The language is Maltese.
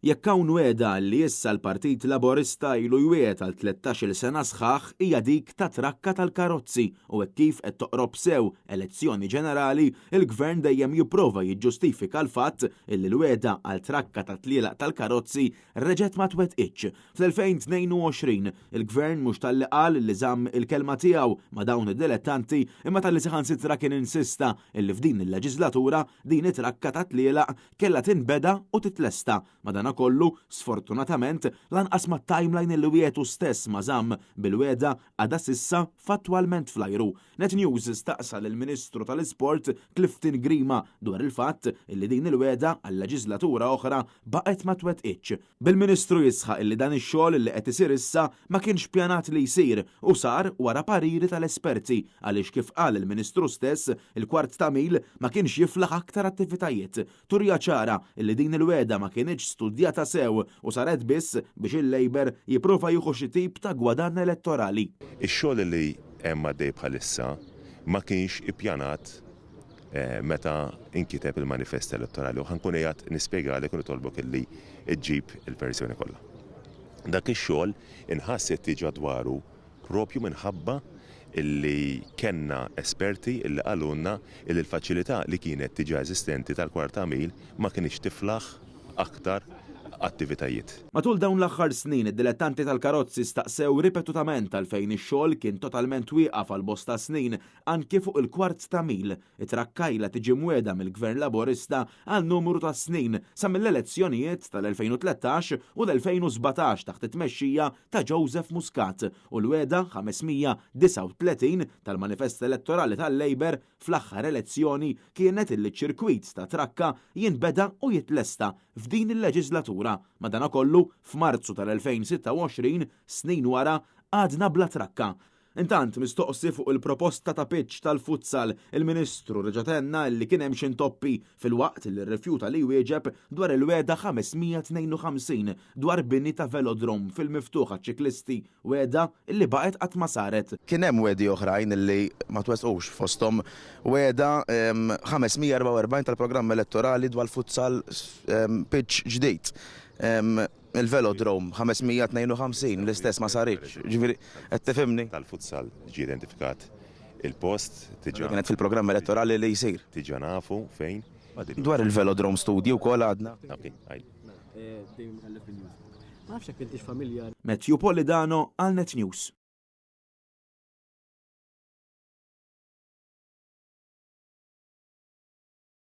Jekk hawn wegħda li issa l-Partit Laburista ilu jwiegħed għal 13-il sena sħaħ hija dik ta' trakka tal-karozzi u hekk kif qed toqrob sew elezzjoni ġenerali, il-Gvern dejjem jipprova jiġġustifika l-fatt illi l-wegħda għal trakka ta' tlielaq tal-karozzi reġgħet ma twettqitx. Fl-2022, il-Gvern mhux talli qal li żamm il-kelma tiegħu ma' dawn id-dilettanti imma talli saħansitra kien insista illi f'din il-leġislatura din it-trakka ta' tlielaq kellha tinbeda u titlesta. Madanakollu, sfortunatament, lanqas mat-timeline li wiegħed hu stess ma żamm, bil-wegħda għadha s'issa fattwalment fl-ajru. Net News staqsa lill-Ministru tal-Isport Clifton Grima dwar il-fatt illi din il-wegħda għal leġislatura oħra baqgħet ma twettqitx. Bil-Ministru jisħaq illi dan ix-xogħol li qed isir issa ma kienx pjanat li jsir u sar wara pariri tal-esperti għaliex kif qal il-Ministru stess il-kwart ta' mil ma kienx jiflaħ aktar attivitajiet. Turija ċara illi din il-wegħda ma kinitx studjata sew u saret biss biex il-Labour jipprova jieħu xi tip ta' gwadann elettorali. Ix-xogħol li hemm għaddej bħalissa ma kienx ippjanat meta nkiteb il-manifest elettorali u ħa nkun qiegħed nispjegalek u nitolbok illi ġġib il-verżjoni kollha. Dak ix-xogħol inħass it-tieġa dwaru propju minħabba illi kellna esperti illi qalulna illi l-faċilità li kienet diġà eżistenti tal-kwarta mil ma kinitx tiflaħ aktar attivitajiet. Matul dawn l-aħħar snin, id-dilettanti tal-karozzi staqsew ripetutament għalfejn ix-xogħol kien totalment wieqaf għal bosta snin anki fuq il-kwart ta' mil. It-trakka ilha tiġi mwiegħda mill-Gvern Laburista għal numru ta' snin, sa mill-elezzjonijiet tal-2013 u l-2017 taħt it-tmexxija ta' Joseph Muscat u l-wegħda 539 tal-manifest elettorali tal-Labour fl-aħħar elezzjoni kienet illi ċ-ċirkwit ta' trakka jinbeda u jitlesta f'din il-leġislatura. Madanakollu, f'Marzu tal-2026, snin wara, għadna bla trakka. Intant, mistoqsi fuq il-proposta ta' pitch tal-futsal, il-Ministru reġa' tenna li kien hemm xi ntoppi filwaqt li rrifjuta li jwieġeb dwar il-wegħda 552 dwar bini ta' velodrome fil-miftuħ għaċ-ċiklisti, wegħda li baqgħet qatt ma saret. Kien hemm wegħdi oħrajn li ma twettqux, fosthom wegħda 544 tal-programm elettorali dwar futsal pitch ġdid. Il-velodrome 552 l-istess ma saritx. Ġifieri qed tifhimni? Tal-futsal ġie identifikat il-post, diġà. Kienet fil-programm elettorali li jsir. Diġà nafu fejn. Dwar il-velodrome studji wkoll għadna. Ok, għid. Ma nafx jekk intix familjari. Matthew Polidano għal Net News.